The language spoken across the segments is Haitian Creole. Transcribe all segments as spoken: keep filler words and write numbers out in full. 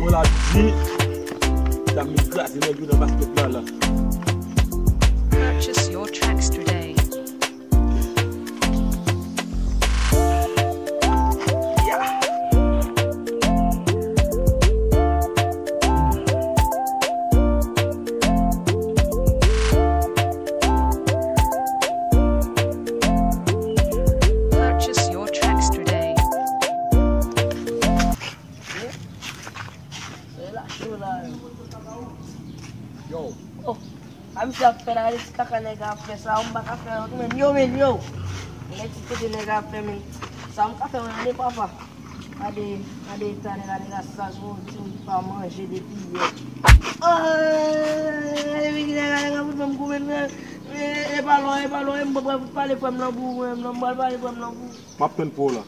Kola di, dam vin kraze nèg yo nan basket la la. Purchase your tracks today. Purchase your tracks today. Yo. Oh, a misye ap fè la, gade ti kaka nèg ap fè sa, m pa ka fè lòt, men yo, men yo. Gade ti kote nèg ap fè, men sa m ka fè, men gade papa. Gade, gade eta nèg la, nèg la sal, se yon timoun ki pa manje depi yè. Ay, epi ki nèg la, nèg la fout fè m goumen, men, e, e pa lwen, e pa lwen, m pral fout pale frè m nan bou, mwen, m pral pale frè m nan bou. M ap tann pou w la.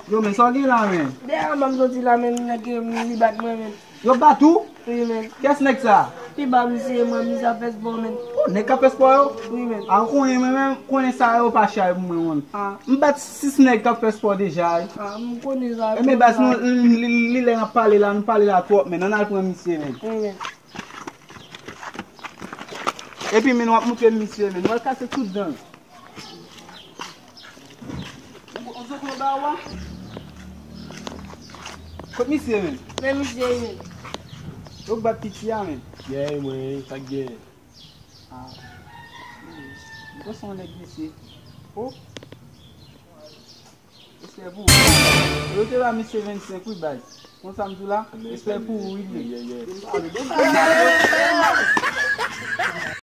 Yo, men, sa w gen la, men? Dèyè a, m ap soti la, men, nèg yo, li bat mwen, men. Yo bat ou? Wi, men. Kiyès nèg sa? Pi ba misye, mwen, misye ap fè spò, men. Oh, nèg k ap fè spò yo? Wi, men. A, ou konnen, mwen menm, konnen sa yo pa chay pou mwen, mwen. Ah. M bat sis nèg k ap fè spò deja, wi. Ah, m konnen sa. Enben, baz, nou, li, li, li lè n ap pale la, nou pale la twòp, men. Ann al pran misye, men. Wi, men. Epi, men, w ap moutre misye, men. W al kase tout dan l. Ou, ou zoklo ba w a? Kot misye, men? Men misye, men. Yo k bat piti a, men. Yè, mwen, sa k gen? Ah. M panse yon nèg mesye. Oh. Respè pou ou. Yo te ba misye vennsenk, wi, baz. Konn sa m di w la? Respè pou ou, wi, li. Yeah, yeah, yeah.